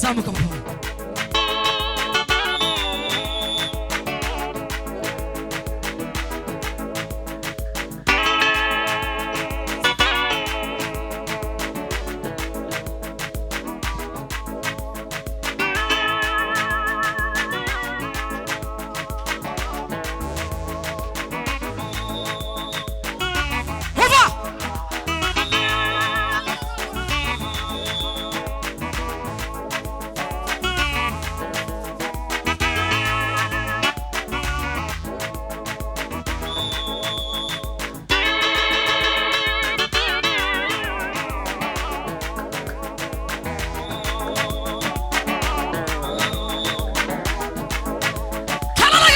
Zamuka papa. Hova! Kalala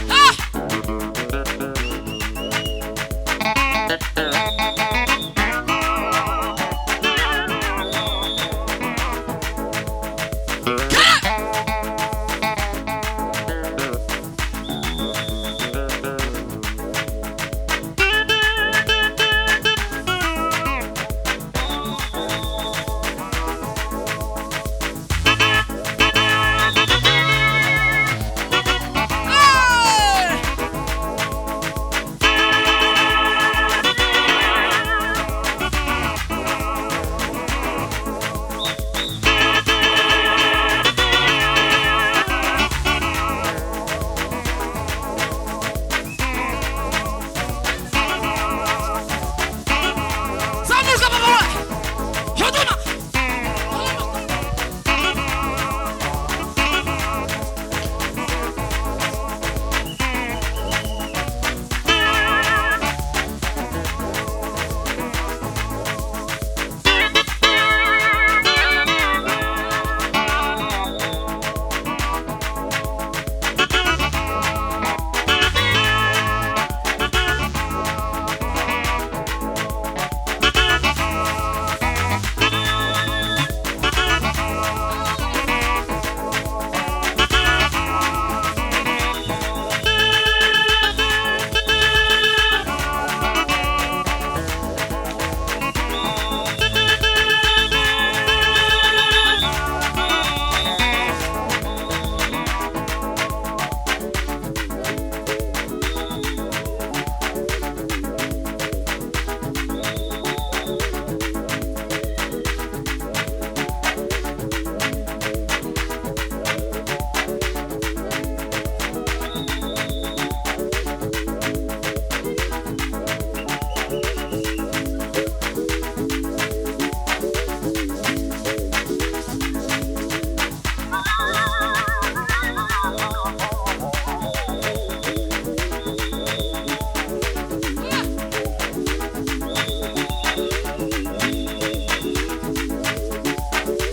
Ah! Hey! Zamuka papa we! Huduma!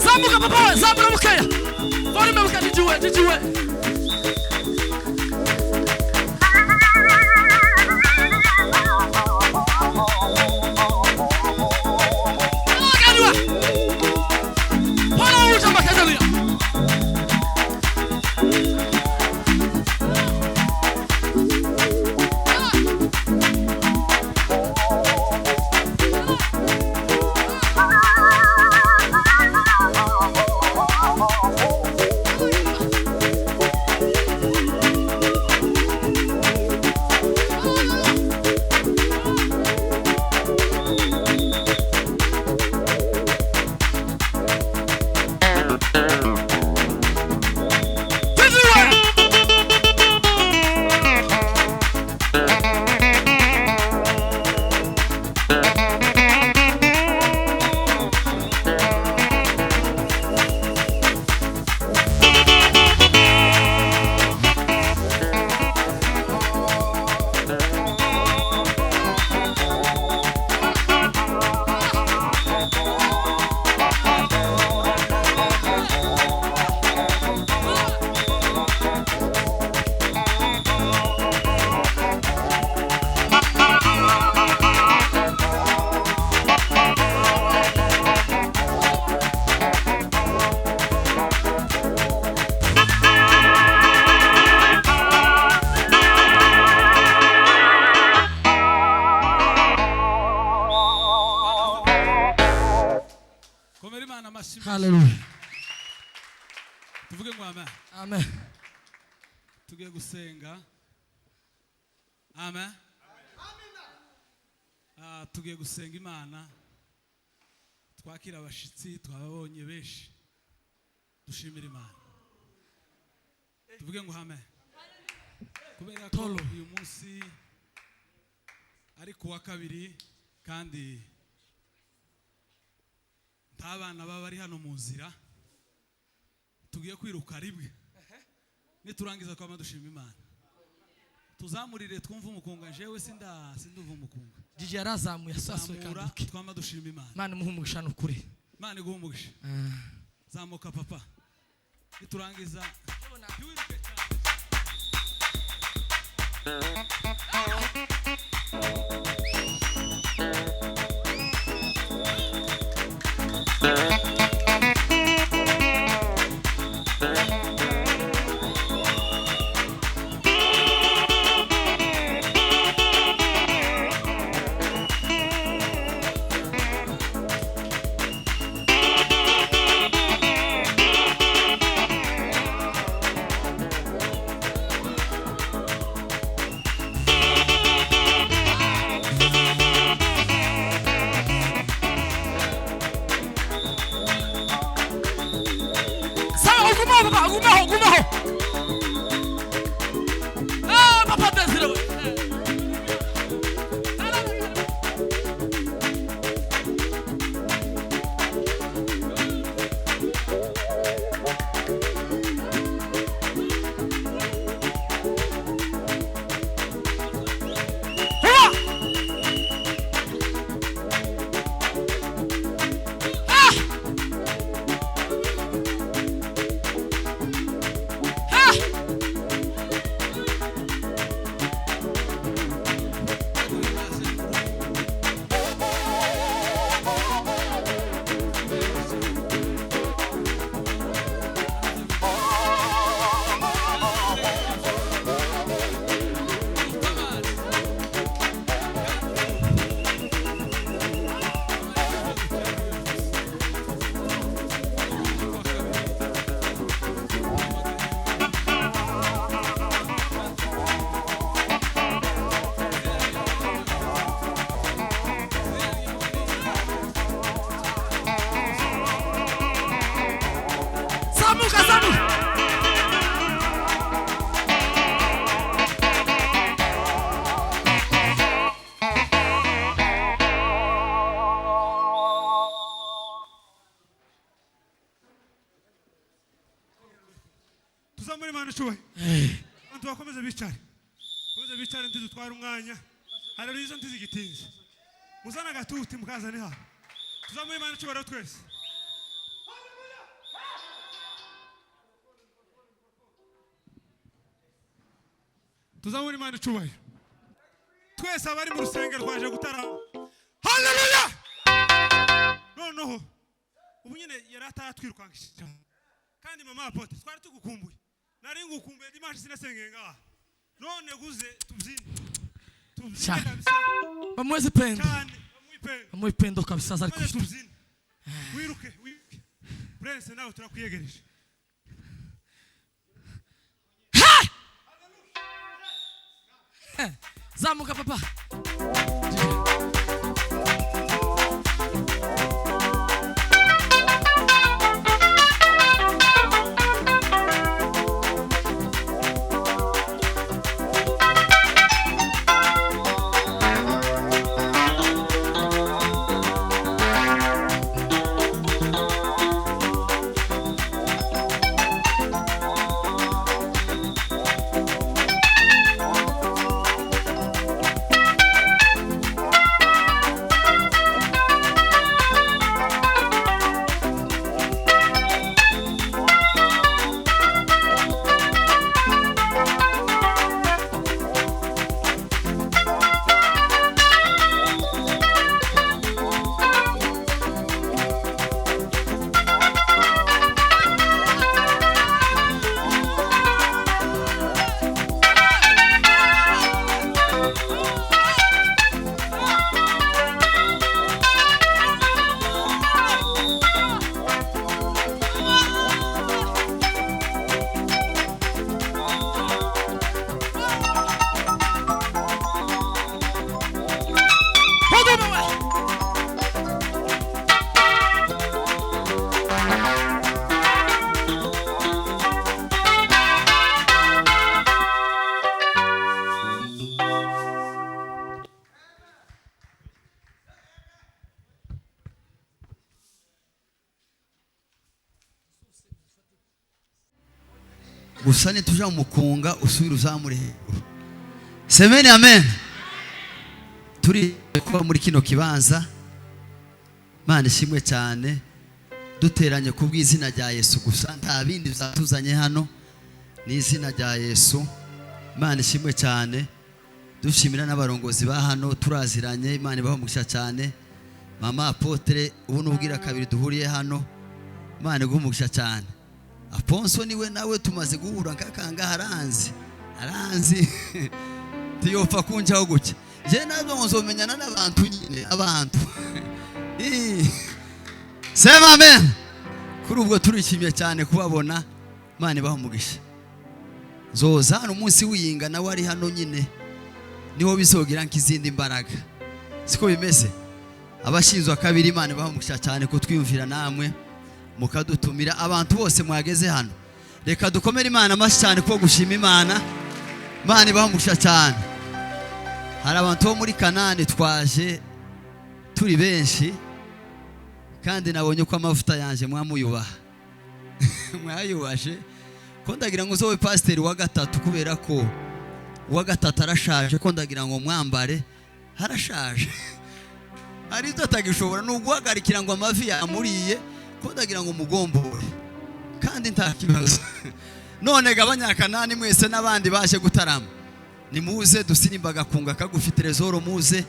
Zamuka papa we! Zamura bukeya! Volume bukeya jijiwe jijiwe! Kalala Pala uja makazalia! Amashyi menshi. Haleluya. Tuvuge ngo amen. Amen. Tugiye gusenga. Amen. Tugiye gusenga Imana, twakira abashitsi twababonye benshi, dushimira Imana. Tuvuge ngo amen. Kubera ko Tolo. uyu munsi ari kuwa kabiri kandi nta bana baba bari hano mu nzira, tugiye kwiruka rimwe, niturangiza twama dushima Imana. Tuzamurire twumve umukunga. Jewe sinduva umukunga. Gigi yarazamuye asasoye. Zamura. Kanduke. Twama dushima Imana. Imana imuhe umugisha n'ukuri. Imana iguhe umugisha. Zamuka papa, niturangiza ntiwiruke cyane. Sawa, ugumaho papa, ugumaho, ugumaho. Ah, papa Desire we. Huwa! Ah! Ah! Zamuka, zamuka. Tuzamure Imana icyubahiro. Abantu bakomeze bicare, bakomeze bicare, ntidutware umwanya. Haleluya. Izo ntizigitinze, muzane agatuti mukazane hano. Tuzamure Imana icyubahiro twese. Tuzamure Imana icyubahiro twese abari mu rusengero twaje gutarama. Haleluya. Noneho ubu nyine yari ataratwirukankishije cyane. Kandi mama apôtre, twari tugukumbuye, nari ngukumbuye. Dimanche sinasengeye ngaha, none guze tubyine, tubyine. Cyane. Kabisa. Bamuhe pendo. Cyane, bamuhe Bamuhe pendo kabisa azari maze kufite. Tubyine, wiruke, wiruke. Prince, nawe turakwiyegereje. Zamuka papa. Gusa nituja mu mukunga usubira uzamure hejuru. Semeni amen. Turi kuba muri kino kibanza. Imana ishimwe cyane. Duteranye ku bw'izina rya Yesu gusa, nta bindi bizatuzanye hano, ni izina rya Yesu. Imana ishimwe cyane. Dushimira n'abarongozi ba hano, turaziranye. Imana ibahe umugisha cyane. Mama Apotre, ubu n'ubwira kabiri duhuriye hano. Imana iguhe umugisha cyane. Aponso niwe nawe tumaze guhura nkakanga, haranzi haranzi tiyopfa kunjaho gutya. Je nabwo nzomenyana n'abantu nyine abantu. Sema amen. Kuri ubwo turishimye cyane kubabona. Imana ibahe umugisha. Nzoza hano umunsi wiyinga nawe ari hano nyine, niho bizogira nk'izindi mbaraga. Siko bimeze? Abashinzwe akabiri, Imana ibahe umugisha cyane kutwiyumvira namwe mukadutumira. Abantu bose mwageze hano, reka dukomere Imana amashyi cyane kuko gushima Imana. Imana ibahe umugisha cyane. Hari abantu bo muri Kanani twaje turi benshi, kandi nabonye ko amavuta yanje mwamuyubaha. Mwayubashe ko ndagira ngo uzobe pasiteri wa gatatu, kubera ko uwa gatatu arashaje, ko ndagira ngo mwambare harashaje. Hari ibyo atagishobora, ni uguhagarikira ngo amavi yamuriye, ko ndagira ngo mugombore kandi nta kibazo. None ga Abanyakanani mwese n'abandi baje gutarama, nimuze dusirimba agakunga kagufi. Trezoro muze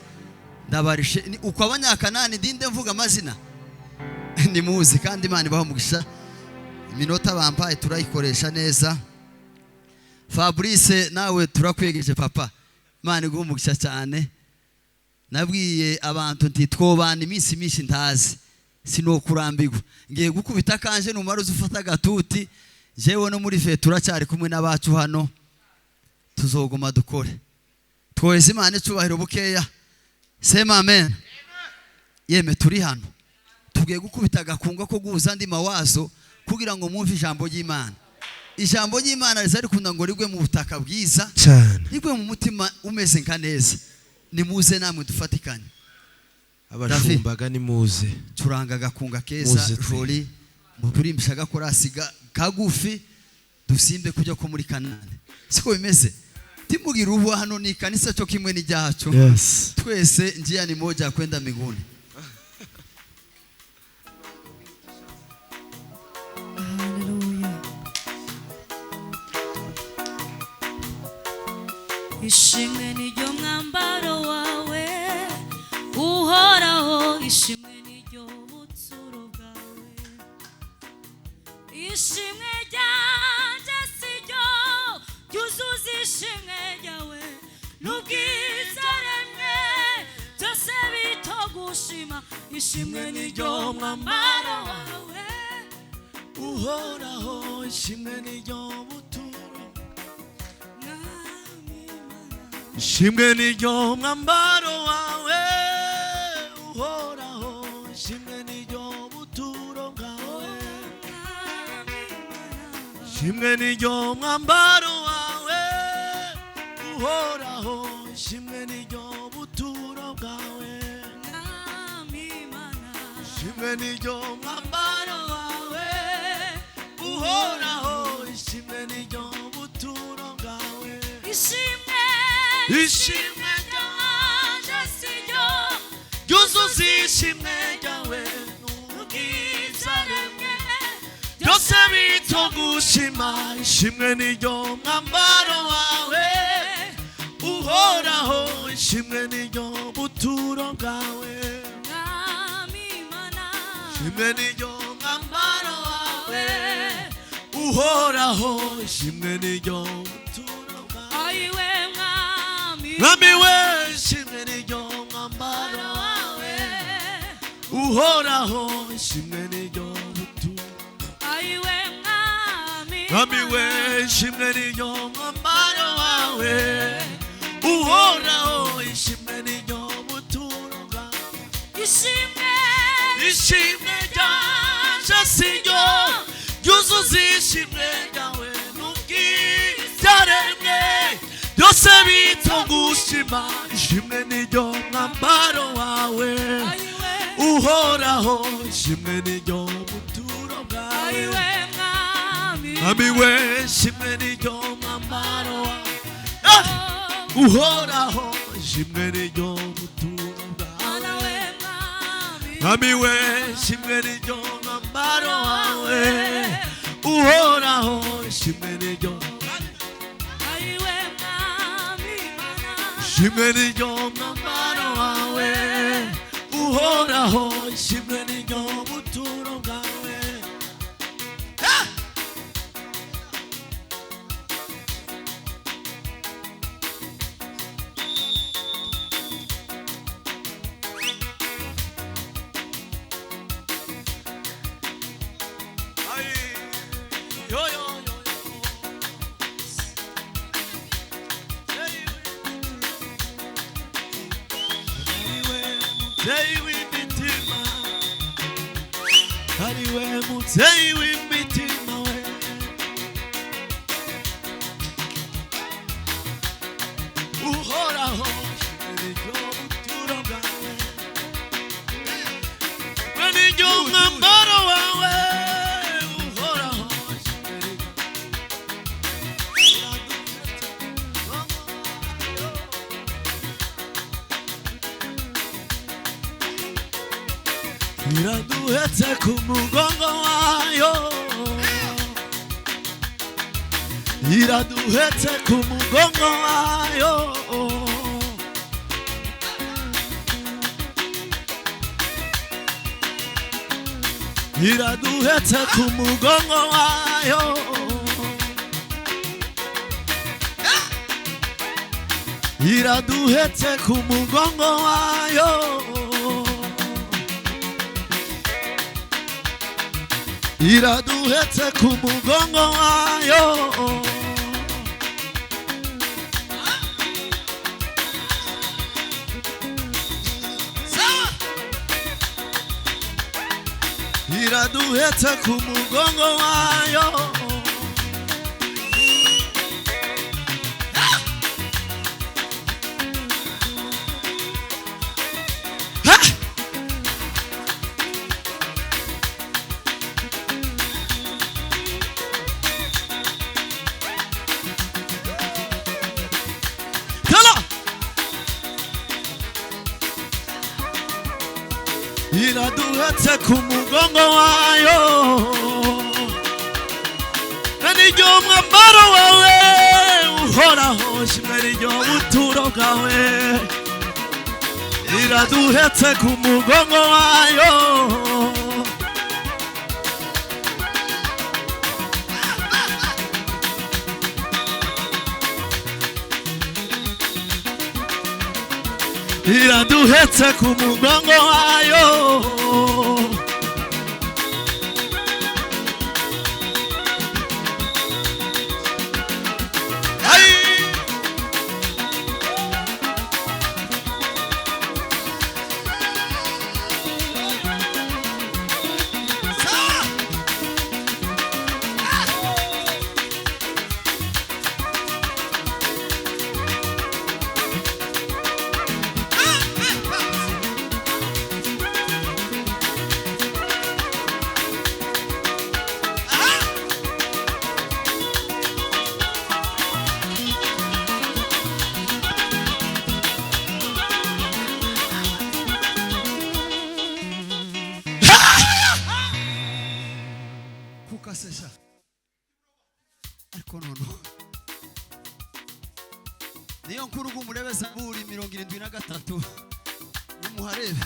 ndabarishe. Uko Abanyakanani ndinde mvuga amazina, nimuze kandi Imana ibahe umugisha. Iminota bampaye turayikoresha neza. Fabrice nawe turakwegeje papa, Imana iguhe umugisha cyane. Nabwiye abantu nti twobana iminsi myinshi ntazi, sinokurambirwa. Ngiye gukubita kanje numara uza ufata agatuti. Jewe no muri fe turacyari kumwe n'abacu hano, tuzoguma dukore. Twoheze Imana icubahiro bukeya. Sema amen. Yeme turi hano tugiye gukubita agakunga ko guhuza andi mawazo kugira ngo mwumve ijambo ry'Imana. Ijambo ry'Imana riza rikunda ngo rigwe mu butaka bwiza cyane, rigwe mu mutima umeze nka neza. Nimuze namwe dufatikanye. Abashumbaga nimuze. Turanga agakunga keza. Muze twe. Joli muturimbisha agakorasi kagufi, dusimbe kujya ko muri Kanani. Siko bimeze? Timugire ubu hano ni kanisa cyo kimwe n'ijyacu. Yes. Twese njia ni moja ya kwenda mbinguni. Haleluya. Ishimwe niryo mwambaro wawe uhoraho, ishimwe niryo buturo bwawe. Ishimwe ryanjye si ryo ryuzuza ishimwe ryawe, n'ubwiza remwe byose bitogushima. Ishimwe niryo mwambaro wawe Uhoraho, ishimwe niryo buturo. Mwami Mana. Ishimwe niryo mwambaro wawe uhoraho, ishimwe niryo buturo bwawe. Ishimwe niryo mwambaro wawe uhoraho, ishimwe niryo buturo bwawe. Mwami Mana. Ishimwe niryo mwambaro wawe uhoraho, ishimwe niryo buturo bwawe. Ishimwe, Ishimwe ryanjye si ryo ryuzuza ishimwe ryawe ubwiza remwe byose bitogushima. Ishimwe niryo mwambaro wawe uhoraho, ishimwe niryo buturo bwawe. Mwami Mana. Ishimwe niryo mwambaro wawe uhoraho, ishimwe niryo buturo bwawe. Ayiwe Mwami. Mwami we, ishimwe niryo mwambaro wawe uhoraho, ishimwe niryo buturo. Ayiwe Mwami. Mwami we, ishimwe niryo mwambaro wawe uhoraho, ishimwe niryo buturo bwawe. Ishimwe, Ishimwe ryanje si ryo ryuzuza ishimwe ryawe, n'ubwiza byose bitogushima. Ishimwe niryo mwambaro wawe Ayiwe, uhoraho, ishimwe niryo buturo bwawe. Ayiwe Mwami. Mwami we shimwe n'iryo mwambaro wawe, uhoraho shimwe n'iryo buturo bwawe. Mwami we shimwe n'iryo mwambaro wawe, uhoraho shimwe n'iryo, shimwe n'iryo mwambaro wawe, uhoraho shimwe n'iryo buturo bwawe. Yo, yo, yo, yo. Mubyeyi w'imitima, ari we mubyeyi w'imitima we, uhoraho shimwe n'iryo buturo bwawe, we n'iryo mwambaro wawe, uhoraho shimwe n'iryo. Iraduhetse ku mugongo wayo, iraduhetse ku mugongo wayo, iraduhetse ku mugongo wayo, iraduhetse ku mugongo wayo, iraduhetse ku mugongo wayo. Iraduhetse ku mugongo wayo. Ha! Tala! Iraduhetse ku mugongo wayo, n'iryo mwambaro wawe, uhoraho shimwe n'iryo buturo bwawe, iraduhetse ku mugongo wayo. Iraduhetse ku mugongo wayo. Ay! Kukasesha ariko noneho niyo nkuru rw'umurebe Zaburi 73 mumuharebe.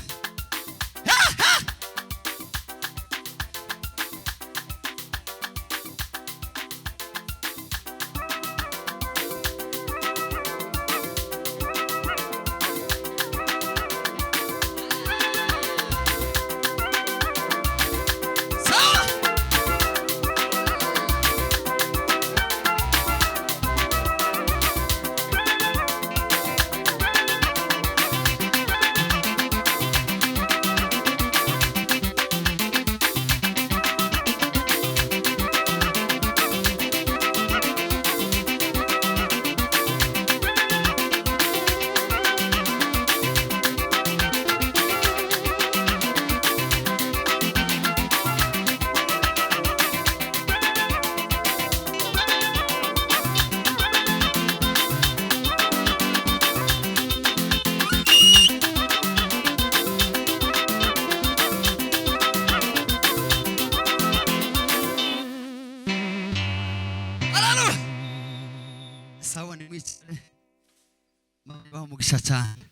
Umugisha cyane.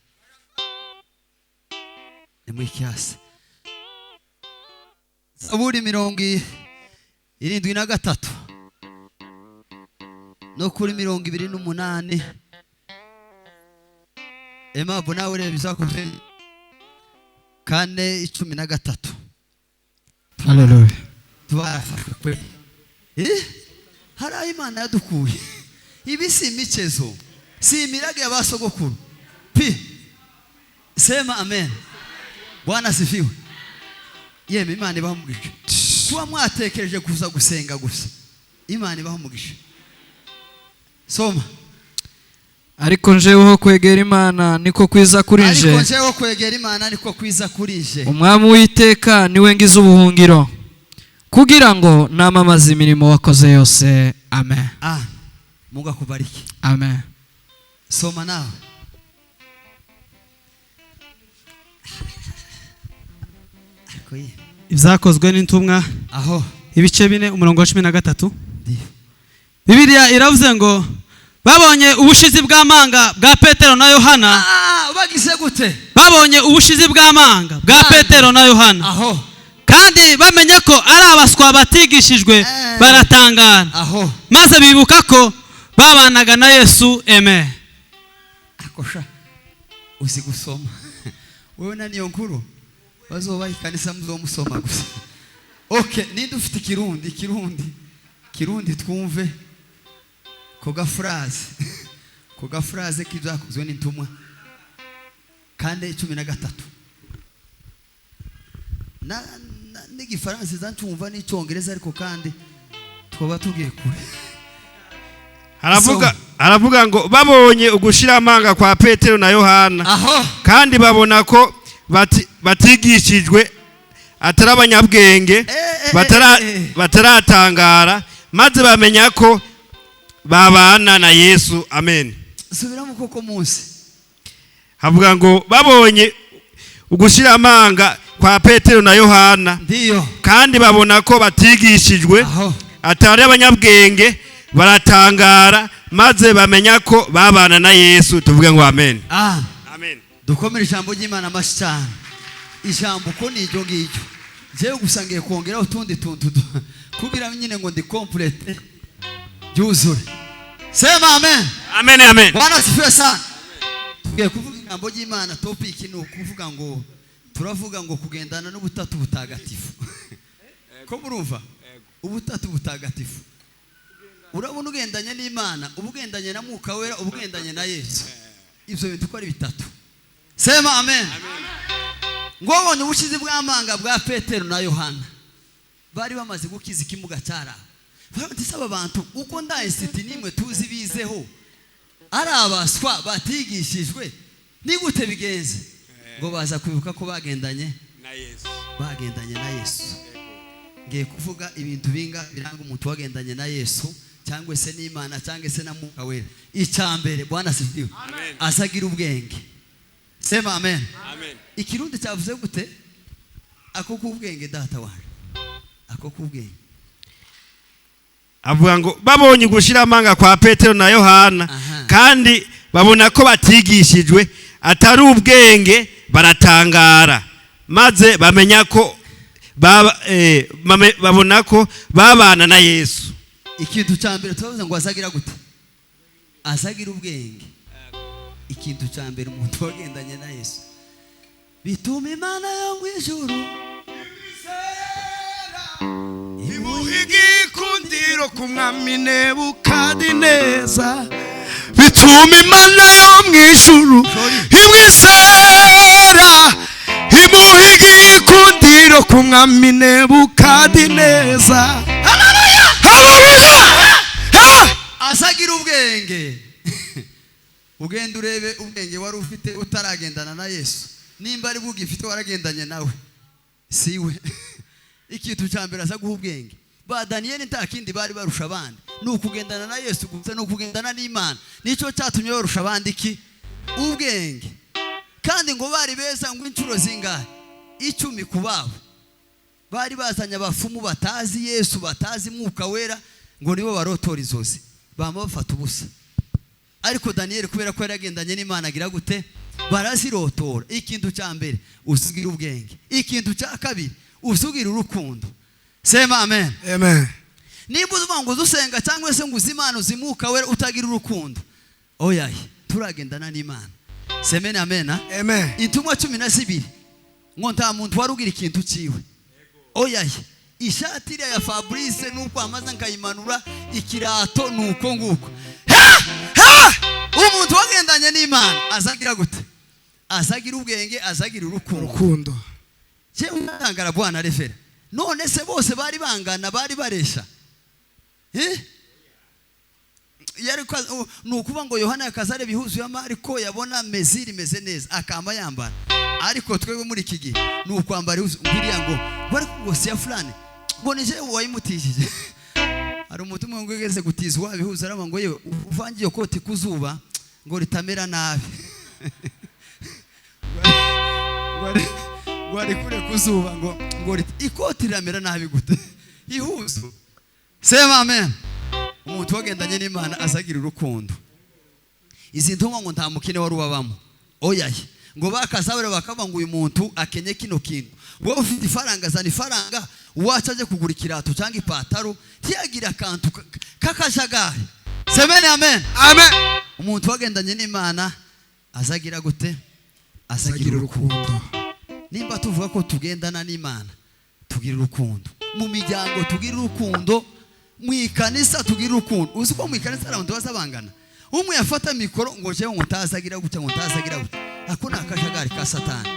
Ni muri kiasi. Zaburi 73 no kuri 28. Emabu nawe ureba izakoze 4:13. Haleluya. Tubarafashwe kwe. Hari aho Imana yadukuye. Ibi si imicezo, si imirage ya basogokuru. Pi. Sema amen. Bwana asifiwe. Yeme Imana ibahe umugisha. Kuba mwatekereje kuza gusenga gusa, Imana ibahe umugisha. Soma. Ariko njeweho kwegera Imana niko kwiza kuri nje. Ariko njeweho kwegera Imana niko kwiza kuri nje. Umwami w'iteka niwe ngize ubuhungiro, kugira ngo namamaze imirimo wakoze yose. Amen. Mungu akubariki. Amen. Soma nawe. Ibyakozwe n'intumwa aho ibice 4 umurongo wa 13. Bibiliya iravuze ngo babonye ubushizi bw'amanga bwa Petero na Yohana. Bagize gute? Babonye ubushizi bw'amanga bwa Petero na Yohana. Aho. Kandi bamenye ko ari abaswa batigishijwe, baratangara. Aho. Maze bibuka ko babanaga na Yesu. Amen. Akosha uzi gusoma. Wewe na niyo nkuru bazoba ikanisa muzomusoma gusa. Okay, ninde ufite ikirundi kirundi twumve koga phrase k'ibyakozwe n'intumwa 4:13. Na n'igifaransa zancumva n'icyongereza, ariko kandi twaba tugiye kure. Aravuga ngo babonye ugushira amanga kwa Petero na Yohana. Aho. Kandi babona ko batigishijwe, atari abanyabwenge, bataratangara, maze bamenya ko babana na Yesu. Amen. Subiramo koko munsi. Havuga ngo babonye ugushira amanga kwa Petero na Yohana. Ndiyo. Kandi babona ko batigishijwe, atari abanyabwenge, baratangara, maze bamenya ko babana na Yesu. Tuvuge ngo amen. Amen. Dukomere ijambo ry'Imana amashyi cyane. Ijambo ko ni iryo ngiryo. Jewe gusa ngiye kongeraho utundi tuntu kugira nyine ngo ndi complete byuzure. Sema amen. Amen, amen. Bwana asifiwe sana. Tugiye kuvuga ijambo ry'Imana. Topic ni ukuvuga ngo turavuga ngo kugendana n'ubutatu butagatifu. Ko murumva? Ubutatu butagatifu. Urabona ugendanye n'Imana, ubugendanye na Mwuka Wera, ubugendanye na Yesu. Ibyo bintu uko ari bitatu. Sema amen. Ngo babonye ubushizi bw'amanga bwa Petero na Yohana, bari bamaze gukiza ikimuga cyara. Baravuga aba bantu uko nda institut nimwe tuzi bizeho ari abaswa batigishijwe, ni gute bigenze? Ngo baza kwibuka ko bagendanye na Yesu. Bagendanye na Yesu. Ngiye kuvuga ibintu binga biranga umuntu wagendanye na Yesu cyangwa se n'Imana cyangwa se na Mwuka Wera. Icyambere, Bwana asifiwe, azagira ubwenge. Sema amen. Amen. Ikirundi cyavuze gute? Ako kubwenge data wanje. Ako kubwenge. Avuga ngo babonye gushira amanga kwa Petero na Yohana, kandi babona ko batigishijwe, atari ubwenge, baratangara, maze bamenya ko babona ko babana na Yesu. Ikintu cya mbere tubavuze ngo azagira gute? Azagira ubwenge. Ikintu cya mbere umuntu wagendanye na Yesu bituma Imana yo mu ijuru imuha igikundiro ku mwami Nebukadineza, bituma Imana yo mu ijuru imwizera, imuha igikundiro ku mwami Nebukadineza. Haleluya! Haleluya! Azagira ubwenge. Ugenda urebe ubwenge wari ufite utaragendana na Yesu. Nimba ari bugifite waragendanye nawe, siwe. Ikintu cya mbere aza guha ubwenge. Ba Daniel nta kindi bari barusha abandi, ni ukugendana na Yesu gusa, ni ukugendana n'Imana. Nicyo cyatumye barusha abandi iki? Ubwenge. Kandi ngo bari beza ngo inshuro zingahe? 10 ku babo. Bari bazanye abafumu batazi Yesu, batazi Mwuka Wera, ngo nibo barotora inzozi, bama bafata ubusa. Ariko Daniyeli kubera ko yari yagendanye n'Imana agira gute? Barazirotora. Ikintu cya mbere usugira ubwenge, ikintu cya kabiri usugira urukundo. Sema amen. Amen. Nimba uvuga ngo uzusenga cyangwa se ngo uzi Imana uzimuka we utagira urukundo, oyaye turagendana n'Imana. Semene amen. Amen. Intumwa 12 ngo nta muntu wari ugira ikintu ciwe. Oyaye ishati iriya ya Fabrice nuko amaze nkayimanura, ikirato nuko nguko. Umuntu wagendanye n'Imana azagira gute? Azagira ubwenge, azagira urukundo. Je unatangara bwana refera. None se bose bari bangana, bari baresha. Yari nukuba ngo Yohana yakazare bihuzuye Mariko yabona meziri meze neza akamba yambara. Ariko twebwe muri iki gihe nukwambara ngiriya ngo bari kugose fulani ngo nije wayimutishije. Hari umuntu umwe ngegeze gutizwa bihuza araba ngo yewe uvangiye koti kuzuba ngo ritamera nabi. Ngo ari kure kuzuba ngo ikoti riramera nabi gute ihuzo. Sema amen. Umuntu wagendanye n'Imana azagira urukundo. Izi ntumwa ngo nta mukene wari ubabamo. Oyaye ngo bakazabere bakaba ngo uyu muntu akenye kino kintu. Wowe ufite ifaranga zana ifaranga, wacha aje kugura ikirato cyangwa ipataro tiyagira akantu kakajagari. Semene amen. Amen. Umuntu wagendanye n'Imana azagira gute? Azagira urukundo. Nimba tuvuga ko tugendana n'Imana tugira urukundo. Mu miryango tugira urukundo, mu ikanisa tugira urukundo. Uzi ko mu ikanisa abantu bazabangana. Umwe yafata mikoro ngo jewe ngo ntazagira gute, ngo ntazagira gute. Ako ni akajagari ka Satani.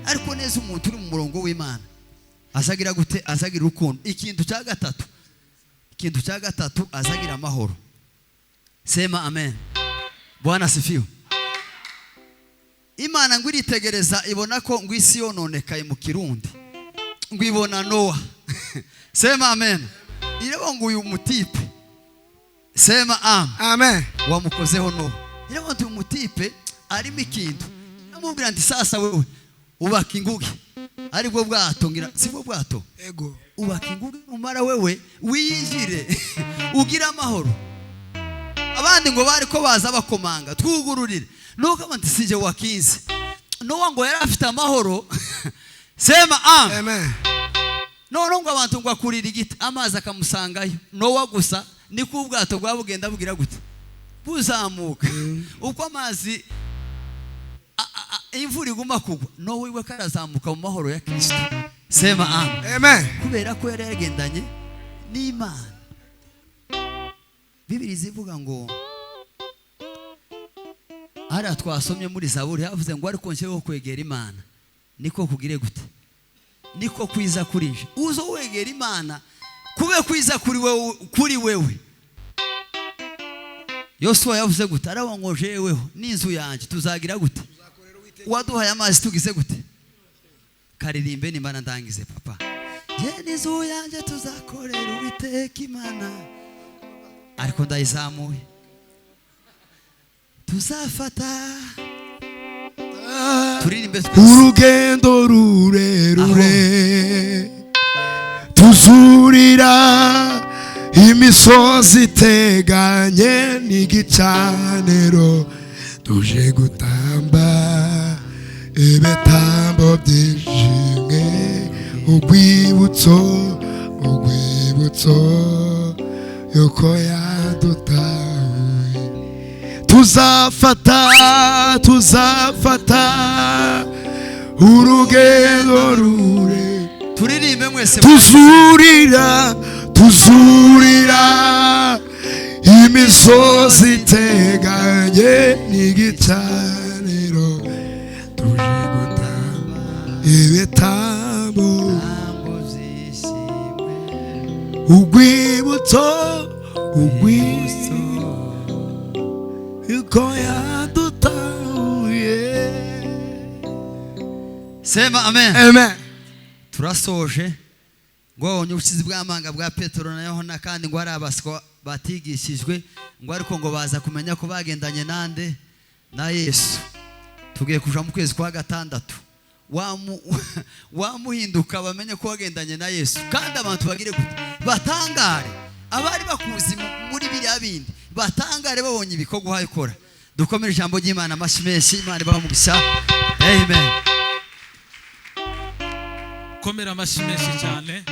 Ariko neza umuntu uri mu murongo w'Imana azagira gute? Azagira urukundo. Ikintu cya gatatu, ikintu cya gatatu azagira amahoro. Sema amen. Bwana sifiwe. Imana ngo iritegereza ibona ko ngo isi yononekaye mu Kirundi, ngo ibona Noah. Sema amen. Ireba ngo uyu mutipe, sema amen, wamukozeho Noah. Ireba ngo uyu mutipe arimo ikintu, amubwira nti sasa wewe ubaka inguge, aribwo bwato ngira sibwo bwato. Ego. Ubaka inguge umara wewe wiyinjire ugira amahoro. Abandi ngo bari ko baza bakomanga twugururire, nuko abantu sije wakinze. Noah ngo yari afite amahoro. Sema amen. None ngo abantu ngo akurira igiti amazi akamusangayo. Noah gusa niko ubwato bwabugenda bugira gute? Buzamuka. Uko amazi imvura iguma kugwa, Noah iwe karazamuka mu mahoro ya Kristo. Sema amen. Amen. Kubera ko yari yagendanye n'Imana. Bibiri zivuga ngo ara twasomye muri Zaburi havuze ngo ariko nshyeho kwegera Imana niko kugire gute? Niko kwiza kurije. Uzo wegera Imana kube kwiza kuri wewe, kuri wewe. Yosuwa yavuze gute? Arawa ngo jeweho n'inzu yanjye tuzagira gute? Waduhaye amazi tugize gute? Karirimbe nimba ndangize papa. Je n'inzu yanjye tuzakorera Uwiteka Imana. Ariko ndayizamuye. Tuzafata turirimbe urugendo rurerure, tuzurira imisozi iteganye n'igicaniro, tuje gutamba ibitambo byishimwe, urwibutso, urwibutso yuko yadutahuye. Tuzafata, tuzafata urugendo rure, turirimbe mwese, tuzurira, tuzurira imisozi iteganye n'igicaniro, tuje gutamba ibitambo urwibutso, urwibutso yuko yadutahuye. Sema amen. Amen. Turasoje ngo babonye ubushizi bw'amanga bwa Petero na Yohana, kandi ngo ari abaswa batigishijwe, ngo ariko ngo baza kumenya ko bagendanye nande? Na Yesu. Tugiye kuja mu kwezi kwa gatandatu, wamuhinduka bamenye ko wagendanye na Yesu, kandi abantu bagire gute? Batangare. Abari bakuzi muri biriya bindi batangare babonye ibikorwa uhaye ukora. Dukomere ijambo ry'Imana amashyi menshi. Imana ibahe umugisha. Amen. Komera amashyi menshi cyane.